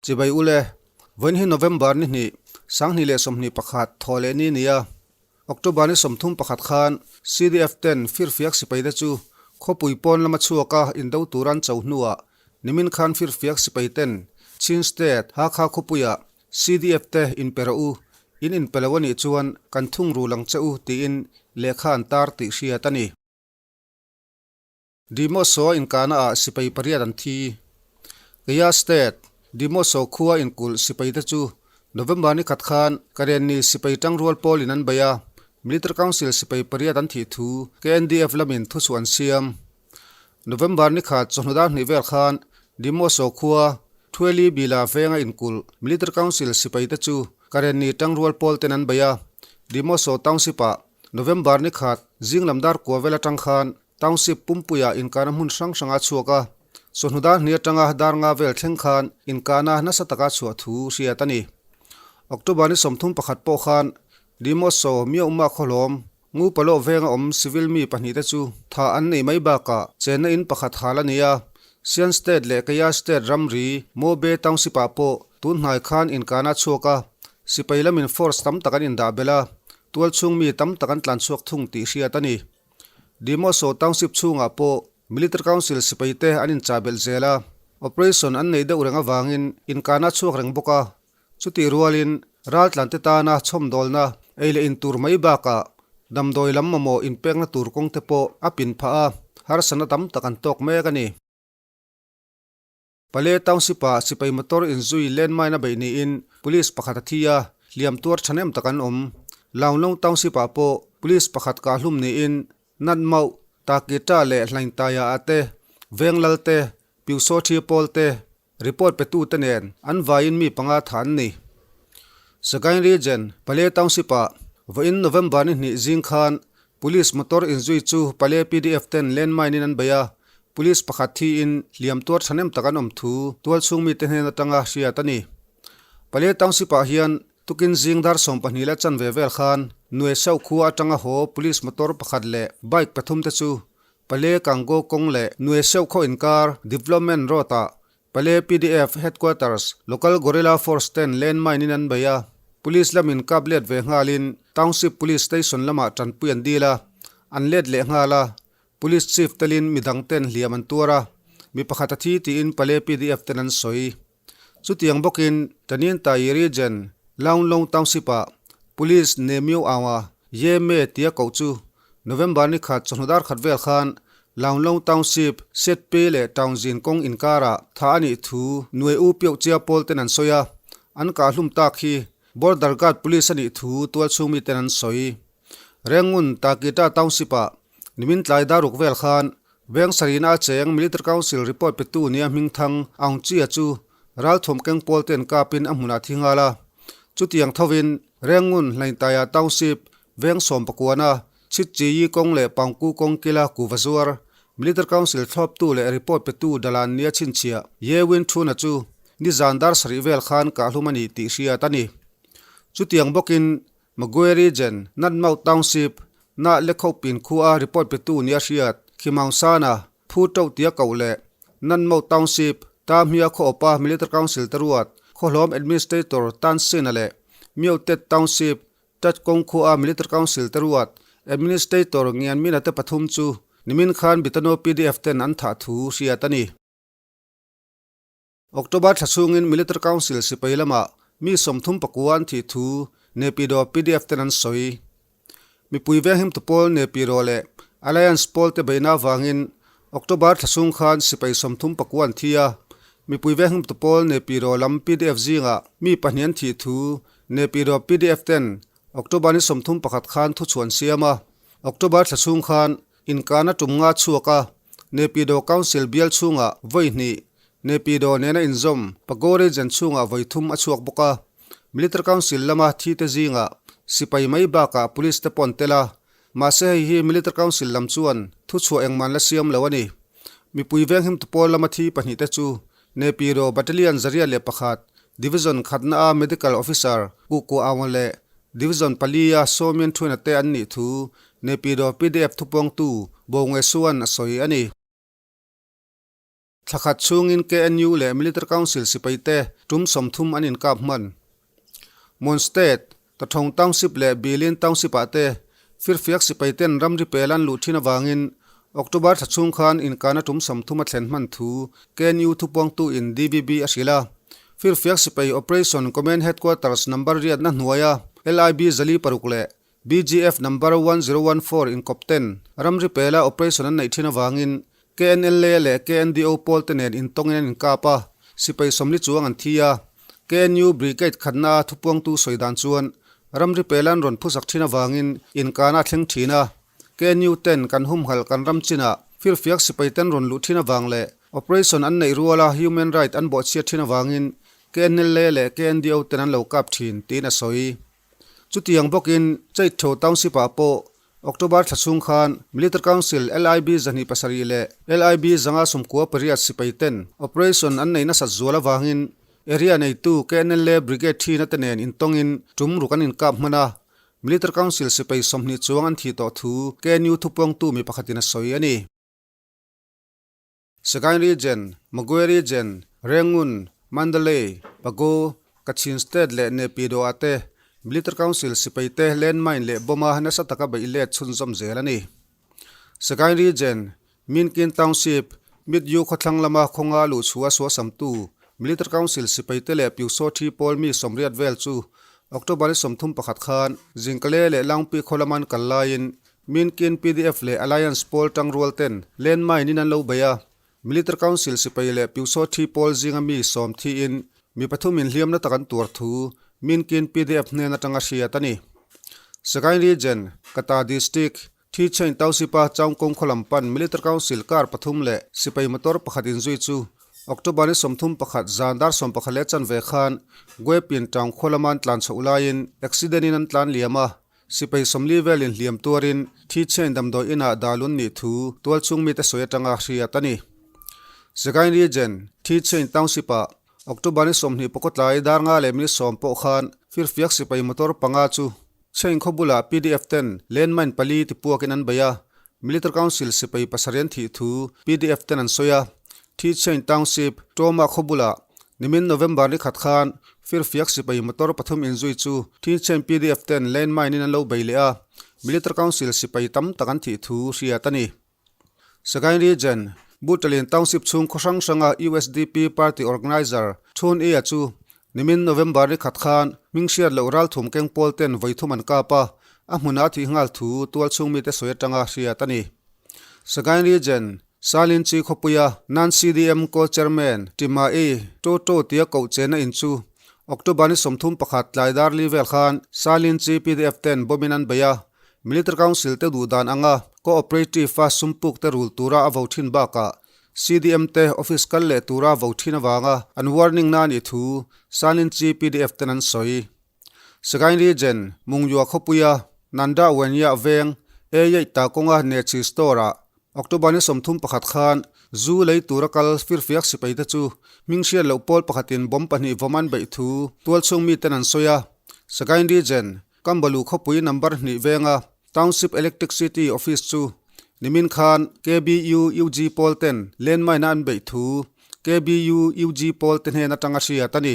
Chibai ule, vawiin hi November ni hnih, 2021 thaw leh ni nia. October ni 31 khan CDF ten firfiak sipai te chu khawpui pawn lama chhuaka indo tur an cho hnuah nimin khan firfiak sipai ten Chin State Hakha khawpuiah CDF te inpe rawh u, in inpe lo anih chuan kan thung rul ang che u tiin lehkha an tar tih hriat a ni. Dimoso inkahna ah sipai pariat an thi. Kaya State, Dimoso khua inkulh sipai te chu November ni khat khan Karenni sipai tangrual pawl in an bei a, Military Council sipai pariat an thih thu KNDF lamin thuchhuah an siam. November ni khat chawhnu dar hnih vel khan Dimoso khua Thueli Bila venga inkulh Military Council sipai te chu Karenni tangrual pawl ten an bei a, Dimoso Township ah November ni khat zing lam dar kua vel atang khan Township pumpuiah inkahna hmun hrang hrang a chhuak a, chawhnu dar hnih atanga dar nga vel thleng khan inkahna nasa taka chhuah thu hriat a ni. October ni 31 pawh khan Limoso Myohma khawhlawm Ngu Paloh venga awm civil mi pahnihte chu thah an neih mai bakah chenna in pakhat hal a ni a, Sian State leh Kaya State ramri Mobe Township-ah pawh tun hnai khan inkahna a chhuak a, sipai lamin force tam tak an indah belh a, tualchhung mi tam tak an tlanchhuak thung tih hriat a ni. Dimoso Township chhungah pawh Military Council sipaite an inchah belh zel a, operation an neih deuh reng avangin inkahna a chhuak reng bawk a. Chutih rualin raltlante tana chhawmdawlna ei leh in tur mai bakah damdawi lam mamawh inpekna tur kawngte pawh a pin phah a, harsatna tam tak an tawk mek a ni. Pale Township-ah sipai motor inzui landmine a beih niin police pakhat a thi a, hliam tuar thahnem tak an awm. Launglong Township-ah pawh police pakhat kah hlum niin Nat Mauh, Takita leh Hlaintaya ah te, Venglal te, Piusothi pawl te, report petute nen an vaiin mi panga tha an ni. Sagaing Region, Pale Township-ah vawiin November ni hnih zing khan Police motor inzui chu Pale PDF ten landmine in an bei a, Police pakhat thiin hliam tuar thahnem tak an awm thu tualchhung mite hnen atanga hriat a ni. Pale Township ah hian tukin zing dar 12 la chanve vel khan Nue Sau khua atanga haw Police motor pakhat leh bike pathum te chu Pale Kango kawng leh Nue Sau khaw inkar Development Road ah Pale PDF Headquarters Local Guerrilla Force ten landmine in an bei a, Police lamin kap let ve nghalin Township Police Station lamah tanpui an dil a, an let leh nghal a, Police Chief telin midang ten hliam an tuar a, mi pakhat a thi tiin Pale PDF ten an sawi. Chutiang bawkin Taninthayi Region Launglong Township-ah Police Nemiu Aung-a Ye Me tia koh chu November ni khat chawhnu dar khat vel khan Launglong Township, Setpe leh Taungzin kawng inkarah thah a nih thu Nuai U Piauh Chia pawl ten an sawi a, an kah hlum tak hi Border Guard Police a nih thu tualchhung miten an sawi. Rengun Takita Township-ah nimin tlai daruk vel khan Veng sarihna a cheng Military Council report petu nia hmingthang Aung Chia chu ralthawm keng pawl ten kapin a hmunah thi nghal a. Chutiang thovin Rengun Hlaintaya Township Veng sawmpakuana Chhitchiyi kawng leh Pangku kawng kila kuva zuar, Military Council thlawptu leh report petu Dalan nia chhinchhiah Ye Win Thuna chu nizan dar sarih vel khan kahhlum a ni tih hriat a ni. Chutiang bawkin Magwe Region, Natmauh Township, na Lekhopin khua report petu nia hriat Khimaung Sana, Phu Toh tia koh leh Natmauh Township, Ta Hmia khaw awpa Military Council te ruat Khawhlawm Administrator Tan Sina leh Myotet Township, Tat kawng khua Military Council te ruat Administrator Ngianmina te pathum chu nimin khan Bitano PDF ten an thah thu hriat a ni. October thla chhungin Military Council sipai lamah mi 34 an thih thu Nepido PDF ten an sawi. Mipui venghim tu pawl Nepiro leh Alliance pawl te beihna avangin October thla chhung khan sipai 39 an thi a, mipui venghim tu pawl Nepiro lam PDF zingah mi pahnih an thih thu Nepiro PDF ten October ni 31 khan thuchhuah an siam a, October thla chhung khan inkahna tum nga chhuak a, Nepido Council bial chhungah vawi hnih, Nepido nena inzawm Pago Region chhungah vawi thum a chhuak bawk a, Military Council lama thite zingah sipai mai bakah Police te pawh an tel a, mahse hei hi Military Council lam chuan thuchhuah engmah an la siam lo a ni. Mipui venghim tu pawl lama thi pahnih te chu Nepiro Battalion 101, Division khatna a Medical Officer Kukua Aung leh Division pali a Sawmian Thuina te an nih thu Nepiro PDF thupawngtu Bo Nge Suan a sawi a ni. Thla khat chhungin KNU leh Military Council sipaite tum 30 an inkap hman. Mon State, Tathawng Township leh Bilin Township-ah te firfiak sipaiten ramri pel an luh thin avangin October thla chhung khan inkana tum 30 a thlen hman thu KNU thupuangtu in DVB a hrilh a. Firfiak sipai Operation Command Headquarters number riatna hnuaia LIB 406 leh BGF number 1014 inkawp ten ramri pela operation an neih thin avangin KNLA leh KNDO pawl te nen intawngin an inkap a, sipai 40 chuang an thi a. KNU Brigade khatna a thupuangtu sawi dan chuan ramri pela an rawn phusak thin avangin inkana a thleng thin a. KNU ten kan humhalh kan ram chinah firfiak sipai ten rawn luh thin avang leh operation an neih ruala human right an bawhchhiat thin avangin KNLA leh KNDO ten an lo kap thin tiin a sawi. Chutiang bawkin Chaitho Township-ah pawh October thla chhung khan Military Council LIB 27 leh LIB 598 sipai ten operation an nei nasat zual avangin area neitu KNLA Brigade thina te nen intawngin tum ruk an inkap hman a, Military Council sipai 20 chuang an thih tawh thu KNU thupuangtu mi pakhatin a sawi a ni. Sagaing Region, Magwe Region, Rangoon, Mandalay, Pago, Kachin State leh Naypyidaw ah te Military Council sipai te landmine leh bomb a nasa taka beih let chhunzawm zel a ni. Sagaing Region, Minkin Township, Mityu khawthlang lama khawnga luhchhuah suasamtu Military Council sipai te leh Pyusawthi pawl mi 80 vel chu October 31 khan Zingkale leh Langpi khaw lama an kal laiin Minkin PDF leh Alliance pawl tangrual ten landmine in an lo bei a, Military Council sipai leh Pyusawthi pawl zinga mi 10 thiin mi pathum inhliamna tak an tuar thu Minkin PDF hnen atanga hriat a ni. Sagaing Region, Kata District, Thi Chain Township-a Chaungkawng khaw lam pan Military Council car pathum leh sipai motor pakhat inzui chu October ni 31 zan dar 11:15 khan Guepin town khaw lama an tlan chhoh laiin accident in an tlan liam a, Sipai 40 vel inhliam tuarin thi chain damdawi inah dalun nih thu tualchhung mite sawi atanga hriat a ni. Sagaing Region, Thi Chain Township-ah October ni 20 pakawtlai dar nga leh minute 10 pawh khan firfiak sipai motor panga chu chain khaw bulah PDF ten landmine pali tipuakin an bei a, Military Council sipai pasarih an thih thu PDF ten an sawi a. Thi Chain Township, Tawma khaw bulah nimin November ni khat khan firfiak sipai motor pathum inzui chu Thi Chain PDF ten landmine in an lo bei leh a, Military Council sipai tam tak an thih thu hriat a ni. Sagaing Region, Butalin Township chhung khaw hrang hranga USDP party organiser Thun Ia chu nimin November ni khat khan hming hriat loh ralthum keng pawl ten vawi thum an kap a, a hmunah a thih nghal thu tualchhung mite sawi atanga hriat a ni. Sagaing Region, Salin Chi khawpuia Non-CDM Co-Chairman Tima E. Toto tia koh chena in chu October ni 31 tlai dar li vel khan Salin Chi PDF ten bomb in an bei a, Military Council te duh dan anga Cooperative a sumpuk te rul tura a vo thin bakah CDM te office kal leh tura vo thin avanga an warning na anih thu Salin Chi PDF ten an sawi. Sagaing Region, Mungyua khawpuia Nanda Wenya veng A Yeit ta kawnga Nechi Store ah October ni 31 khan zu lei tura kal firfiak sipai te chu hming hriat loh pawl pakhatin bomb pahnih vawm an beih thu tualchhung miten an sawi a. Sagaing Region, Kambalu khawpui number 2 venga Township Electric City Office chu nimin khan KBU UG pawl ten landmine a an beih thu KBU UG pawl te hnen atanga hriat a ni.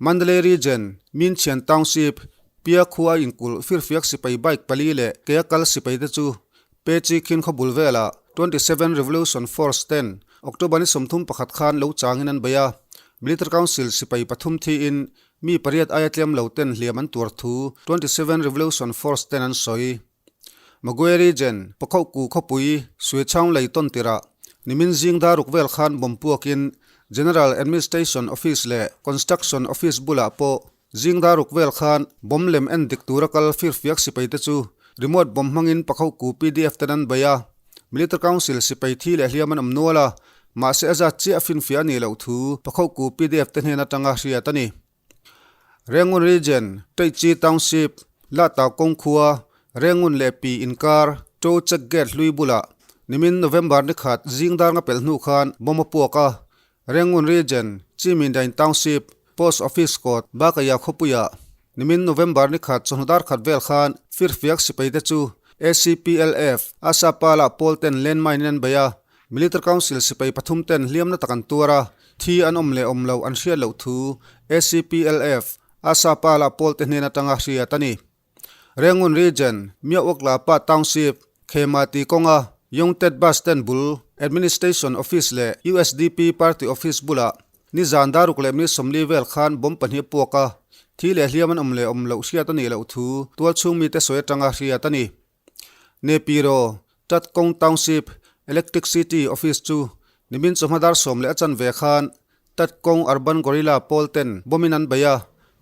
Mandalay Region, Minchian Township, Pia khua inkulh firfiak sipai bike pali leh ke a kal sipai te chu Pechi khin khaw bul velah 27 Revolution Force ten October ni 31 khan lo changin an bei a, Military Council sipai pathum thiin mi pariat aia tlem lo ten hliam an tuar thu 27 Revolution Force ten an sawi. Magwe Region, Pakhoh ku khawpui Suichang lei tawn tirah nimin zing daruk vel khan bomb puakin General Administration Office leh Construction Office bulah pawh zing daruk vel khan bomb lem en dik tura kal firfiak sipai te chu remote bomb hmangin Pakhoh ku PDF ten an bei a, Military Council sipai thi leh hliam an awm nual a, mahse a zat chiah finfiah a nih loh thu Pakhoh ku PDF te hnen atanga hriat a ni. Rangoon Region, Teichi Township, Lata kawng khua, Rangoon leh Pi inkar, To Check Gate hlui bulah nimin November ni khat zing dar nga pelh hnu khan bomb a puak a. Rangoon Region, Chimindain Township, Post Office kawt Bakaya khawpuiah nimin November ni khat chawhnu dar khat vel khan firfiak sipai te chu ACPLF, Asapala pawl ten landmine in an bei a. Military Council sipai pathum ten hliam na tak an tuar a, thi an awm leh awm loh an hriat loh thu ACPLF, Asa pa lah pawl te hnen atanga hriat a ni. Rengun Region, Miauaklapa Township, Khema tih kawnga Yongtet Bus Stand bul Administration Office leh usdp Party Office bulah nizan daruk leh minute 40 vel khan bomb pahnih a puak a, thi leh hliam an awm leh awm loh hriat a nih loh thu tualchhung mite sawi atanga hriat a ni. Nepiro, Tatkong Township, Electric City Office chu nimin chawhma dar sawm leh a chanve khan Tatkong Urban Guerrilla pawl ten bomb in an bei a,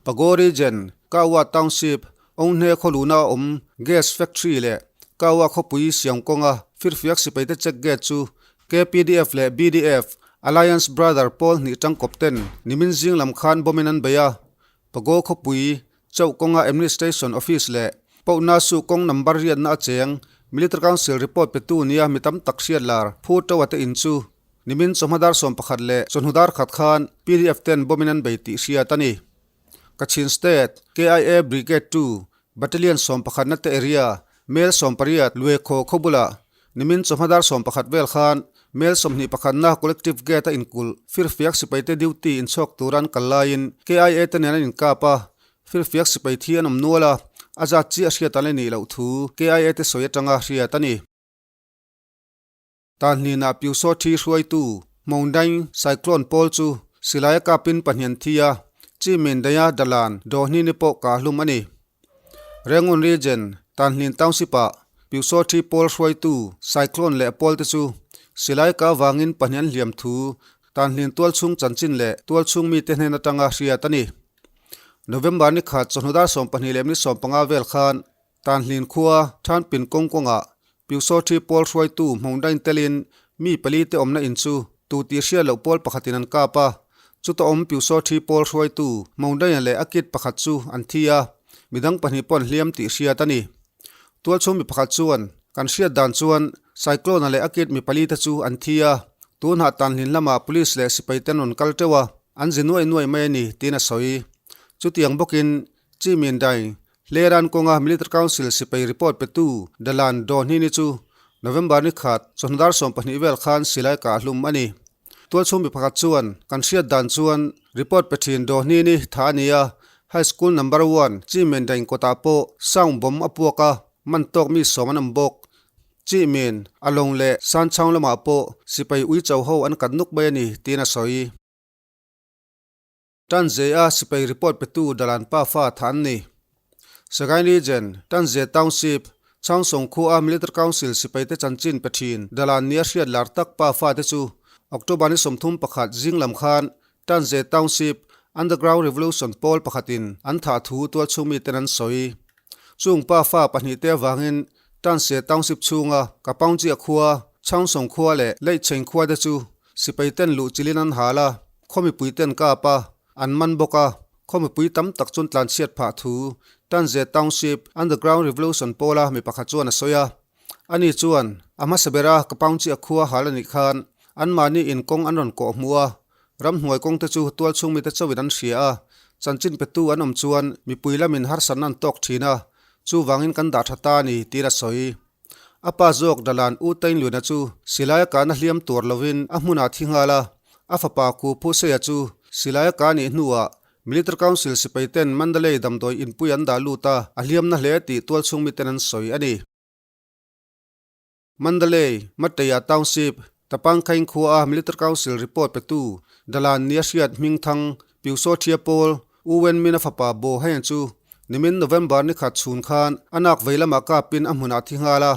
Pago Region, Kawa Township, Onghne khawluna a awm Gas Factory leh Kawa khawpui siam kawnga firfiak sipaite check gate chu KPDF leh BDF, Alliance Brother pawl hnih tangkawp ten nimin zing lam khan bomb in an bei a, Pago khawpui Chauh kawnga Administration Office leh Pohna Suh kawng number riatna a cheng Military Council report petu nia mi tam tak hriat lar Phu Toa te in chu nimin chawhma dar 11 leh chawhnu dar khat khan pdf ten bomb in an bei tih hriat a ni. Kachin State, KIA Brigade 2, Battalion 11 na te area Mel 18 Luekhaw khaw bulah nimin chawhma dar 11 vel khan Mel 21 na Collective Gate a inkulh firfiak sipaite duty inchhawk tura an kal laiin KIA te nen an inkap a, firfiak sipai thi an awm nual a, a zat chiah hriat an la nih loh thu KIA te sawi atanga hriat a ni. Tanhnihna Piusaw thi hruaitu Hmawngdaing Cyclone pawl chu silai a kapin pahnian thi a, Chimin Daia Dalan Dawhnini pawh kah hlum a ni. Rangoon Region, Tanhlin Township-ah Piusaw thi pawl hruaitu Cyclone leh pawl te chu silai kah avangin pahnian hliam thu Tanhlin tualchhung chanchin leh tualchhung mite hnen atanga hriat a ni. November ni khat chawhnu dar 12 leh minute 15 vel khan Tanhlin khua Thanpin kawng kawngah Piusaw thi pawl hruaitu Hmawngdain telin mi pali te awmna in chu tu tih hriat loh pawl pakhatin an kap a, chuta awm Piusaw thi pawl hruaitu Hmawngdaina leh a kit pakhat chu an thi a, midang pahnih pawh an hliam tih hriat a ni. Tualchhung mi pakhat chuan kan hriat dan chuan Cyclone-a leh a kit mi pali te chu an thi a, tunah Tanhlin lamah Police leh sipai te an rawn kal teuh a, an zi nuai nuai mai a ni tiin a sawi. Chutiang bawkin Chimin Dai Hleran kawnga Military Council sipai report petu Dalan Dawhnini chu November ni khat chawhnu dar 12 vel khan silai kah hlum a ni. Tualchhung mi pakhat chuan kan hriat dan chuan report pe thin Dawhnini tha a ni a, High School Number One Chimen Dain kawtah pawh sound bomb a puak a, man tawk mi sawm an awm bawk. Chimen, Along leh Sanchang lamah pawh sipai uicho ho an kat nuk mai a ni tiin a sawi. Tanzea sipai report petu Dalan pa fa tha an ni. Sagaing Region, Tanzea Township, Changsong khua Military Council sipaite chanchin pe thin Dalan nia hriat lar tak pa fa te chu October ni 31 zing lam khan Tanzea Township Underground Revolution pawl pakhatin an thah thu tualchhung miten an sawi. Chung pa fa pahnih te avangin Tanzea Township chhunga Kapaungchia khua, Changsong khua leh Leicheng khua te chu Sipai ten luh chilin an hal a, khaw mipui ten kap a, an man bawk a, khaw mipui tam tak chuan tlanchhiat phah thu Tanzia Township Underground Revolution pawla mi pakhat chuan a sawi a. Ani chuan, A hmasa bera ka paung chiah khua hal a nih khan anmahni in kawng an rawn kawh hmuh a, ramhnuai kawng te chu tualchhung mite chauhin an hria a, chanchin petu an awm chuan mipui lamin harsatna an tawk thin a, chuvangin kan dah tha ta a ni, tiin a sawi. A pa zawk Dalan U Tain Luna chu silai a kahna hliam tuar lovin a hmunah thi nghal a, a fapa Ku Phu Seia chu silai a kah nih hnuah Military Council sipai ten Mandalay damdawi inpui an dah lut a, a hliamna hle tih tualchhung miten an sawi a ni. Mandalay, Mateia Township, Tapangkhaing khua a Military Council report petu Dalan nia hriat hmingthang Piusaw Thia Pawl U Wen Min a fapa Bo Haen chu nimin November ni khat chhun khan a nak vei lamah kapin a hmunah thi nghal a,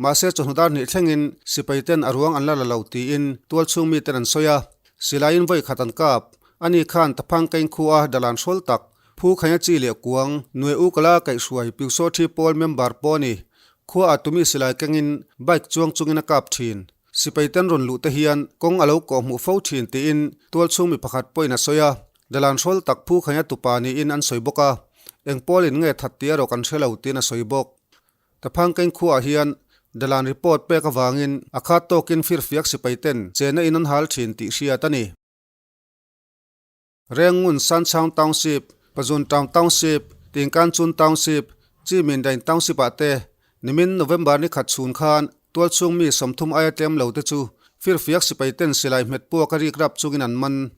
mahse chawhnu dar hnih thlengin sipai ten a ruang an la la lo tiin tualchhung miten an sawi a, silaiin vawi khat an kap. Ani khan Taphangkaing khua a Dalan hrawl tak Phu Khaina chi leh kuang Nue U Kala kaihhruai Piusaw Thi Pawl member pawh a ni. Khua ah tumi silai kengin bike chuang chungin a kap thin. Sipai ten rawn luh te hian kawng a lo kawh hmuh fo thin tiin tualchhung mi pakhat pawhin a sawi a. Dalan hrawl tak phu khaina tupa niin an sawi bawk a. Eng pawlin nge that tih erawh kan hre lo tiin a sawi bawk. Taphangkeng khuaah hian Dalan report pek avangin a khat tawkin firfiak sipai ten chenna in an hal thin tih hriat a ni. Rengun Sanchang Township, Pazun Town Township, Tingkanchun Township, Chimindain Township ah te nimin November ni khat chhun khan tualchhung mi 30 aia tlem lo te chu Firfiak sipai ten silai hmet puak a rik rap chungin an man.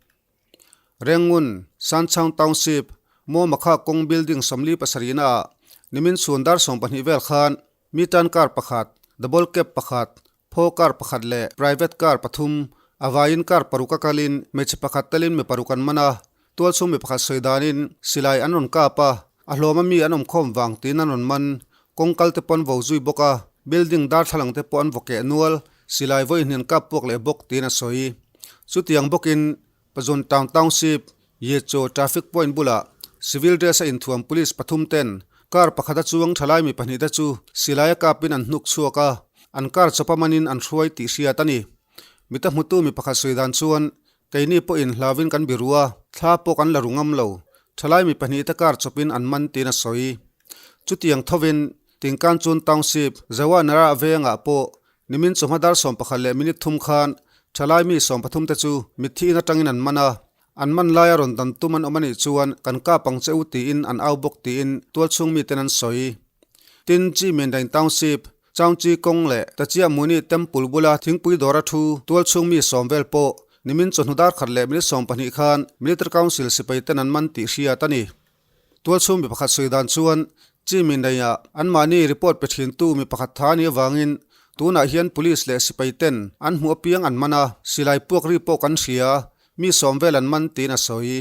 Rengun, Sanchang Township, Mawmakha kawng building 47 ah nimin chhun dar 12 vel khan mi tan car pakhat, double cab pakhat, phaw car pakhat leh private car pathum a vaiin car paruk a kalin hmeichhe pakhat telin mi paruk an man a. Tualchhung mi pakhat sawi danin silai an rawn kap a, a hlawma mi an awm khawm vang tiin an rawn man. Kawng kal te pawh an vo zui bawk a, building darthlalang te pawh an vaw keh nual, silai vawi hnian kap puak leh bawk tiin a sawi. Chutiang bawkin Pazun Town Township, Yecho traffic point bulah civil dress a inthuam police pathum ten car pakhat a chuang thalai mi pahnih te chu silai a kapin an hnuk chhuak a, an car chawpa manin an hruai tih hriat a ni. Mita hmutu mi pakhat sawi dan chuan Keini pawhin hlauin kan biru a, thla pawh kan la ru ngam lo. Thalai mi pahnihte kar chawpin an man tiin a sawi. Chutiang thovin, Tingkanchun Township, Zawanara vengah pawh nimin chawhma dar 11 leh minute thum khan thalai mi 13 te chu mitthi in atangin an man a. An man laia rawn dan tum an awm a nih chuan kan kap ang che u tiin an au bawk tiin tualchhung miten an sawi. Tin, Chimendain Township, Chaungchi kawng leh Tachia Muni Temple bula thingpui dawra thu tualchhung mi sawm vel pawh nimin chawhnu dar khat leh minute 20 khan Military Council sipai ten an man tih hriat a ni. Tualchhung mi pakhat sawi dan chuan chi mi neiah anmahni report pe thintu mi pakhat tha a nih avangin tunah hian police leh sipai ten an hmuh apiang an man a, silai puak ri pawh kan hria, mi sawm vel an man tiin a sawi.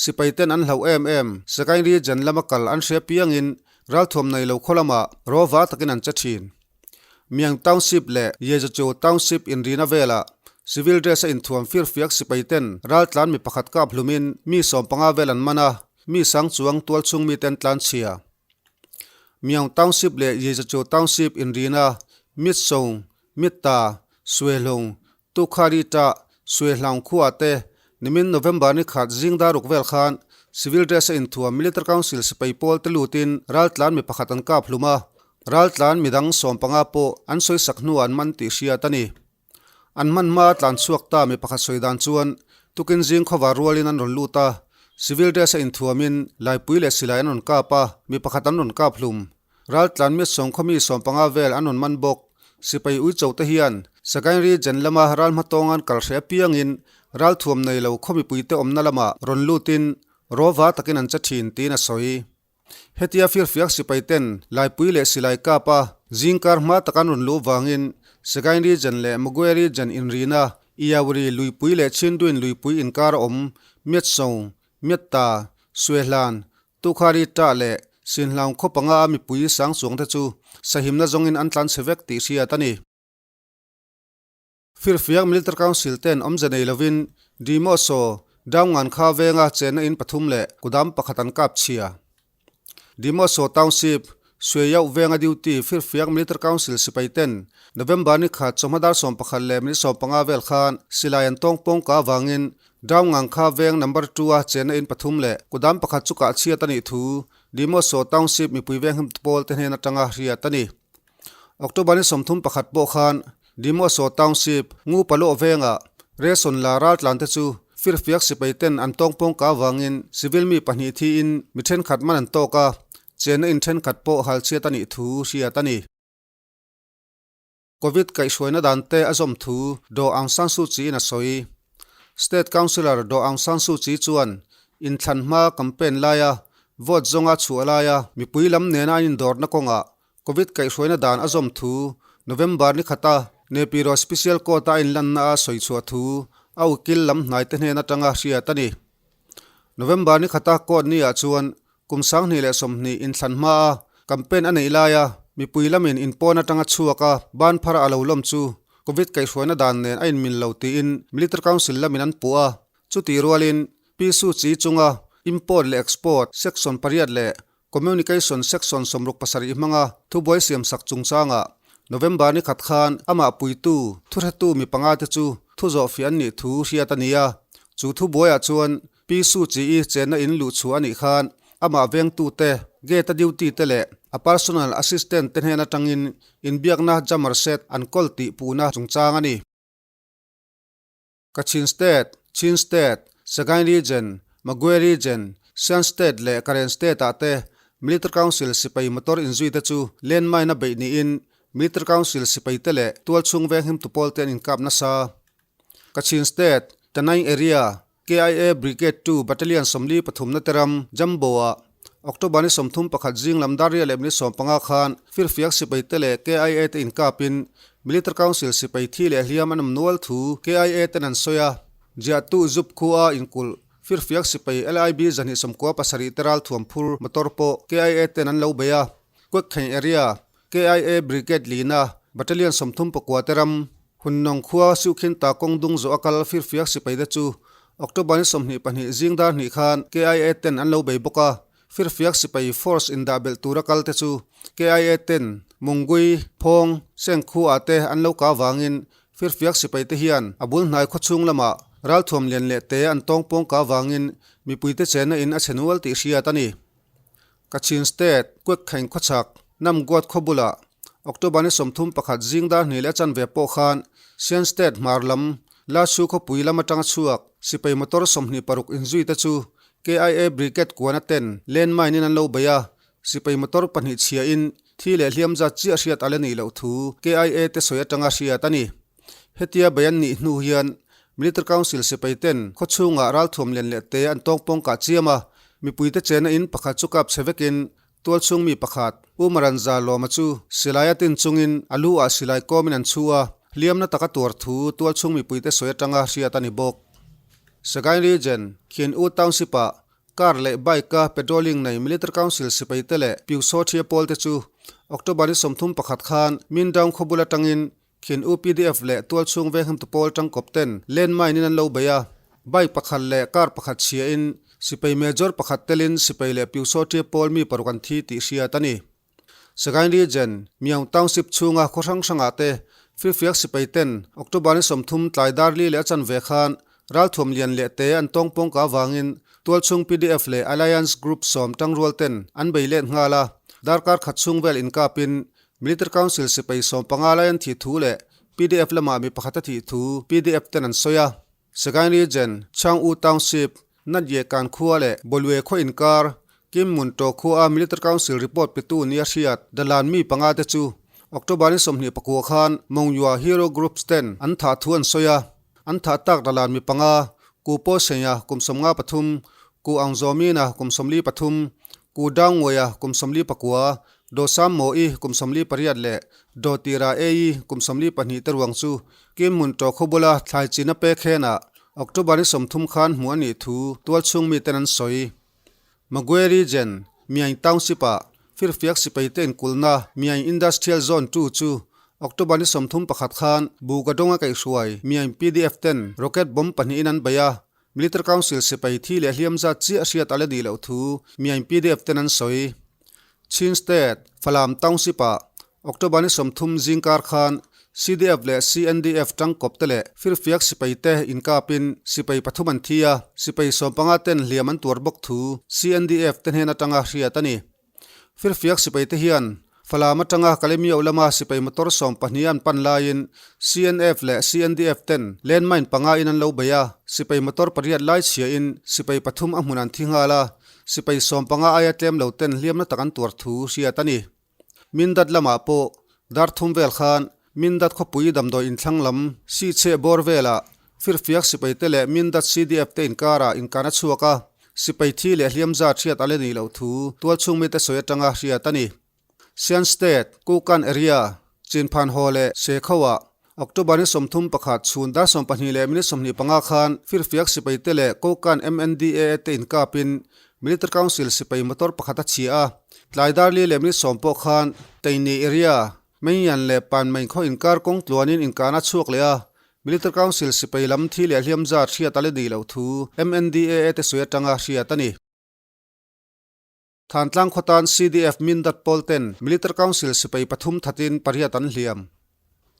Sipai ten an hlauh em em, Sagaing Region lama kal an hria piangin ralthuam nei lo khaw lamah rawva takin an che thin. Miang Township leh Yezachu Township inrina velah civil dress a inthuam firfiak sipai ten raltlan mi pakhat kap hlumin mi 15 vel an man a, mi sang chuang tualchhung miten tlanchhia. Miang Township leh Yezachu Township inrina Mitsong, Mitta, Suehlung, Tukhari ta Suehlaung khua te nimin November ni khat zing daruk vel khan civil dress a inthuam Military Council sipai pawl te lutin raltlan mi pakhat an kap hlum a, raltlan midang 15 pawh an sawi sak hnuah an man tih hriat a ni. An hman hma tlan chhuak ta mi pakhat sawi dan chuan tukin zing khawvar rualin an rawn lut a, civil dress a inthuamin laipui leh silai an rawn kap a, mi pakhat an rawn kap hlum. Raltlan mi sawngkhaw mi 15 vel an rawn man bawk. Sipai uicho te hian Sagaing Region lama ral hmatawngan kal hreh apiangin ralthuam nei lo khaw mipuite awmna lamah rawn lutin rawva takin an che thin tiin a sawi. Hetia firfiak sipai ten laipui leh silai kap a zingkar hma taka an rawn luh vangin Sagaing Region leh Magwe Region inrina Iyawri luipui leh Chhinduin luipui inkar a awm Miatsong, Miatta, Suehlan, Tukhari tah leh Sinhlaung khaw panga a mipui sang chuang te chu sahimna zawngin an tlan chhe vek tih hriat a ni. Firfiak Military Council ten awmze nei lovin Dimoso, Daungan kha venga chenna in pathum leh kudam pakhat an kap chhia. Dimoso Township, Sueyauh venga duty Firfiak Military Council sipai ten November ni khat chawhma dar 11 leh minute 15 vel khan silai an tawng pawng ka avangin Daungang kha veng number 2 a chenna in pathum leh kudam pakhat chu kah chhiat a nih thu Dimoso Township mipui veng him pawl te hnen atanga hriat a ni. October ni 31 pawh khan Dimoso Township Ngu Paloh vengah Reson la raltlan te chu firfiak sipai ten an tawng pawng ka avangin civil mi pahnih thiin mi thenkhat man an tawk a, chenna in thenkhat pawh hal chhiat a nih thu hriat a ni. Covid kaihhruaina dan te a zawm thu Daw Aung San Suu Kyi in a sawi. State Counsellor Daw Aung San Suu Kyi chuan inthlan hma campaign laia vote zawnga chhuah laia mipui lam nena an indawrna kawngah Covid kaihhruaina dan a zawm thu November ni khata Naypyidaw Special Court a inlanna a sawi chhuah thu a ukil lam hnai te hnen atanga hriat a ni. November ni khata court ni ah chuan Kum 2020 inthlan hmaa campaign a neih laia mipui lamin inpawn atanga chhuak a ban phar a lo lawm chu Covid kaihhruaina dan nen a inmil lo tiin Military Council lamin an puh a. Chutih rualin Pi Suu Kyi chunga Import leh Export Section pariat leh Communication Section 67 hmanga thubuai siamsak chungchangah November ni khat khan amah puitu thuhretu mi panga te chu thu zawhfiah an nih thu hriat a ni a. Chu thubuaiah chuan Pi Suu Kyi chenna in luh chhuah a nih khan amah vengtute, gate a duty te leh a personal assistant te hnen atangin inbiakna jammer set an kawl tih puhna chungchang a ni. Kachin State, Chin State, Sagaing Region, Magwe Region, Shan State leh Karen State ah te Military Council sipai motor inzui te chu landmine a beih niin. Military Council sipaite leh tualchhung venghimtu pawlte an inkap nasa. Kachin State, Tanai Area, KIA Brigade Two Battalion 43 na te ram Jambo-ah October ni 31 zing lam dar riah leh minute 15 khan firfiak sipaite leh KIA te inkapin Military Council sipai thi leh hliam an awm nual thu KIA ten an sawi a. Jiahtu Zup khua inkulh firfiak sipai LIB 297 te ralthuam phur motor pawh KIA ten an lo bei a. Kwekkheng Area KIA Brigade lina Battalion 39 te ram Hunnawng khua Siukhinta kawng dung zawh a kal firfiak sipai te chu October ni 22 zing dar hnih khan KIA ten an lo bei bawk a. Firfiak sipai force indah belh tura kal te chu KIA ten Mungui, Phawng, Seng khua ah te an lo kah avangin firfiak sipai te hian a bul hnai khawchhung lamah ralthuam lian leh te an tawng pawng kah avangin mipuite chenna in a chhe nual tih hriat a ni. Kachin State, Kwekkheng khawchhak, Namguat khaw bulah October ni 31 zing dar hnih leh a chanve pawh khan Sian State hmar lam Lashu khawpui lam atanga chhuak sipai motor 26 inzui te chu KIA Brigade kuana ten landmine in an lo bei a, sipai motor pahnih chhiahin thi leh hliam zat chiah hriat a la nih loh thu KIA te sawi atanga hriat a ni. Hetia bei an nih hnu hian Military Council sipai ten khawchhungah ralthuam lian leh te an tawngpawng kah chiam a, mipuite chena in pakhat chu kap chhe vekin tualchhung mi pakhat U Maranza Lawma chu silai a tin chungin a lu ah silai kawmin an chhu a, hliamna taka tuar thu tualchhung mipuite sawi atanga hriat a ni bawk. Sagaing Region, Khin U Township ah Car leh bike a patrolling nei Military Council sipai te leh Pyusaw Thia pawl te chu October ni 31 khan Mindaung khawbul atangin Khin UPDF leh tualchhung venghimtu pawl tangkawp ten landmine in an lo bei a, bike pakhat leh car pakhat chhiahin sipai major pakhat telin sipai leh Pyusaw Ṭia pawl mi paruk an thi tih hriat a ni. Sagaing Region, Myaung Township chhunga khaw hrang hrangah te firfiak sipai ten October ni 30 tlai dar li leh a chanve khan ralthuam lian leh te an tawngpawng ka avangin tualchhung PDF leh Alliance Group 10 tangrual ten an bei let nghal a, darkar khat chhung vel inkapin Military Council sipai 15 lai an thih thu leh PDF lamah mi pakhat a thih thu PDF ten an sawi a. Sagaing Region, Chang U Township, Nat Ye Kan khua leh Bawlue khaw inkar, Kim Mun To khua a Military Council report petu nia hriat Dalan mi panga te chu October ni 29 khan Mongyua Hero Groups ten an thah thu an sawi a. An thah tak Dalan mi panga, Ku Paw Senya kum 53, Ku Aung Zaw Mina kum 43, Ku Daung Ngawia kum 49, Do Sam Maw i kum 48 leh Do Tira E i kum 42 te ruang chu Kim Mun To khaw bula thlai china pek henah October ni 30 khan hmuh a nih thu tualchhung miten an sawi. Magwe Region, Myaing Township ah firfiak sipai te inkulhna Myaing Industrial Zone 2 chu October ni 31 khan Bugadong a kaihhruai Myaing PDF ten rocket bomb pahnihin an bei a, Military Council sipai thi leh hliam zat chiah hriat a la nih loh thu Myaing PDF ten an sawi. Chin State, Falam Township ah October ni 30 zingkar khan CDF leh CNDF tangkawp te leh firfiak sipai te inkapin sipai pathum an thi a, sipai 15 ten hliam an tuar bawk thu CNDF te hnen atanga hriat a ni. Firfiak sipai te hian Falam atanga Kalemio lama sipai motor 12 an pan laiin CNF leh CNDF ten landmine panga in an lo bei a, sipai motor pariat lai chhiahin sipai pathum a hmun an thi nghal a, sipai 15 aia tlem lo ten hliamna tak an tuar thu hriat a ni. Mindat lamah pawh dar thum vel khan Mindat khawpui damdawi inthlang lam si chhe bawr velah firfiak sipai te leh Mindat CDF te inkarah inkan a chhuak a, sipai thi leh hliam zat hriat a la nih loh thu tualchhung mite sawi atanga hriat a ni. Sian State, Kukan Area, Chinphan Haw leh Sekhoah October ni 31 chhun dar 12 leh minute 25 khan firfiak sipai te leh Kokan MNDAA te inkapin Military Council sipai motor pakhat a chhia a, tlai dar li leh minute 10 pawh khan Teini Area, Meian leh Panmei khaw inkar kawng tluanin inkan a chhuak leh a, Military Council sipai lam thi leh hliam zat hriat a la nih loh thu MNDAA te sawi atanga hriat a ni. Thantlang khawtan CDF Mindat pawl ten Military Council sipai pathum thatin pariat an hliam.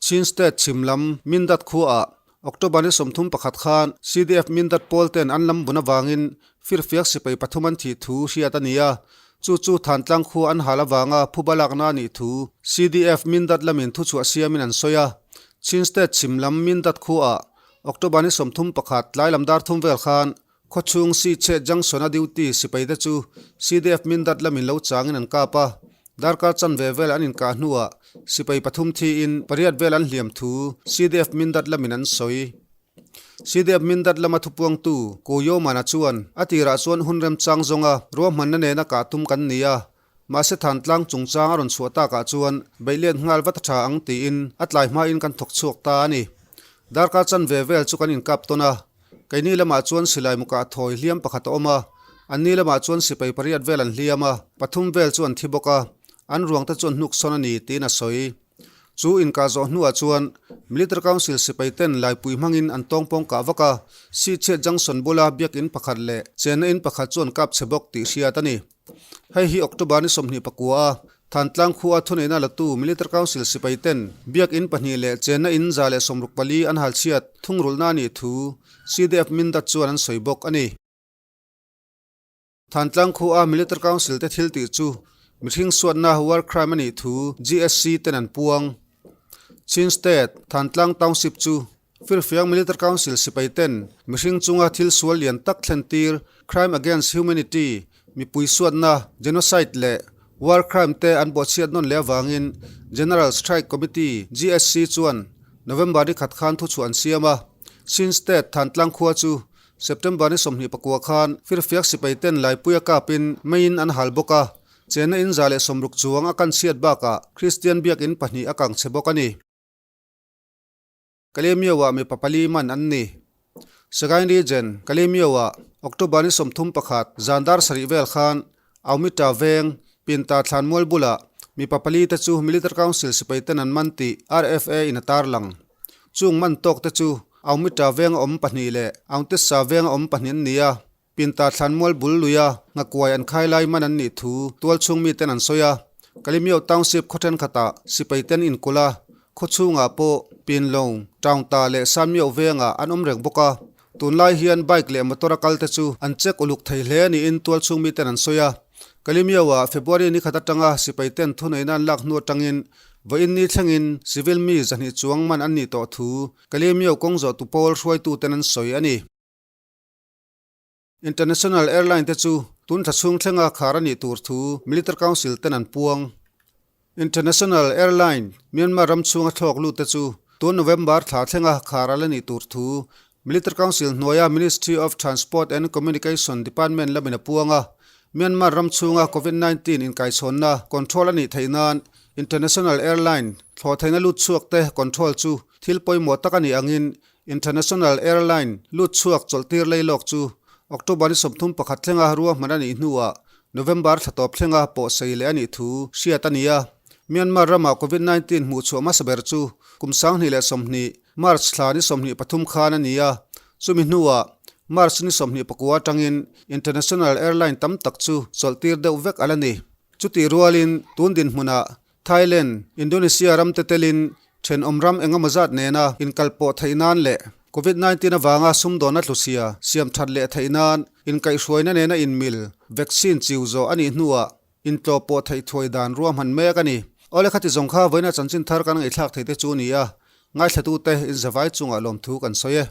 Chin State chhim lam Mindat khuaah October ni 31 khan CDF Mindat pawl ten an lam bun avangin firfiak sipai pathum an thih thu hriat a ni a, chu chu Thantlang khua an hal avanga phuba lakna a nih thu CDF Mindat lamin thuchhuah siamin an sawi a. Chin State chhim lam Mindat khuaah October ni 31 tlai lam dar thum vel khan Khawchhung si chhe junction a duty sipai te chu CDF Mindat lamin lo changin an kap a. Darkar chanve vel an inkah hnuah sipai pathum thiin pariat vel an hliam thu CDF Mindat lamin an sawi. CDF Mindat lama thupuangtu Ko Yomana chuan a tirah chuan hun remchang zawnga ruahmanna nena kah tum kan ni a, mahse Thantlang chungchang a rawn chhuah takah chuan beihlet nghal vat a tha ang tiin a tlai hmain kan thawk chhuak ta a ni. Darkar chanve vel chu kan inkap tawn a. Keini lamah chuan silai mukah thawi hliam pakhat a awm a, anni lamah chuan sipai pariat vel an hliam a, pathum vel chu an thi bawk a, an ruangte chu an hnuk sawn a ni tiin a sawi. Chu inkah zawh hnuah chuan Military Council sipai ten laipui hmangin an tawngpawng kah vak a, Sihchhiat Junction bula biakin pakhat leh chenna in pakhat chu an kap chhe bawk tih hriat a ni. Hei hi October ni 21 a Thantlang khua thuneihna latu Military Council sipai ten biakin pahnih leh chenna in 164 an halchhiat thungrulhna a nih thu CDF Mindat chuan an sawi bawk a ni. Thantlang khua Military Council te thil tih chu mihring suatna war crime a nih thu GSC ten an puang. Chin State, Thantlang Township chu Firfiang Military Council sipai ten mihring chunga thil sual lian tak thlen tir, crime against humanity, mipui suatna, genocide leh war crime te an bawhchhiat nawn leh avangin General Strike Committee, GSC, chuan November ni khat khan thuchhuah an siam a. Chin State Thantlang khua chu September ni 24 khan Firfiak sipai ten Laipuia kapin meiin an hal bawk a, chenna in 160 chuang a kan chhiat bakah Kristian biakin pahnih a kang chhe bawk a ni. Kalemyo-ah mipa pali man an ni. Sagaing Region, Kalemyo-ah October ni 31 zan dar sarih vel khan Aumita veng, Pinta thlanmual bulah mipa pali te chu Military Council sipai ten an man tih RFA in a tarlang. Chung man tawk te chu Aumita venga awm pahnih leh Aungtessa venga awm pahnih an ni a. Pinta thlanmual bul luia nghakuai an khai lai man an nih thu tualchhung miten an sawi a. Kalimyo Township khaw thenkhatah sipai ten inkulh a, khaw chhungah pawh Pinlong, Taungta leh Sanmyo vengah an awm reng bawk a. Tunlai hian bike leh motor a kal te chu an check uluk thei hle niin tualchhung miten an sawi a. Kalimyo-ah February ni khat atanga sipai ten thuneihna an lak hnu atangin vawiin ni thlengin civil mi 200 chuang man an nih tawh thu Kalimyo kawng zawhtu pawl hruaituten an sawi a ni. International Airline te chu tun thla chhung thlenga khar a nih tur thu Military Council ten an puang. International Airline Myanmar ram chhunga thlawk lut te chu tun November thla thlenga khar a la nih tur thu Military Council hnuaia Ministry of Transport and Communication Department lamin a puang a. Myanmar ram chhunga Covid 19 inkaichhawnna control a nih theih nan International Airline thlawhtheihna lut chhuak te control chu thil pawimawh tak a nih angin International Airline lut chhuak chawlhtir lei lawk chu October ni 31 thlenga ruahman a nih hnuah November thla tawp thlenga pawh sei leh a nih thu hriat a ni a. Myanmar rama Covid 19 hmuh chhuah hmasa ber chu kum 2020 March thla ni 23 khan a ni a. Chumi hnuah March ni 29 atangin International Airline tam tak chu chawlhtir deuh vek a la ni. Chutih rualin tun dinhmunah Thailand, Indonesia ram te telin thenawm ram engemaw zat nena inkalpawh theih nan leh Covid 19 avanga sumdawnna tluchhia siam that leh theih nan inkaihhruaina nena inmil vaccine chiu zawh a nih hnuah intlawhpawh theih thuai dan ruahman mek a ni. Awle khati zawng kha vawiina chanchin thar kan ngaihthlak theih te chu a ni a, ngaithlatute inzavai chungah lawmthu kan sawi e.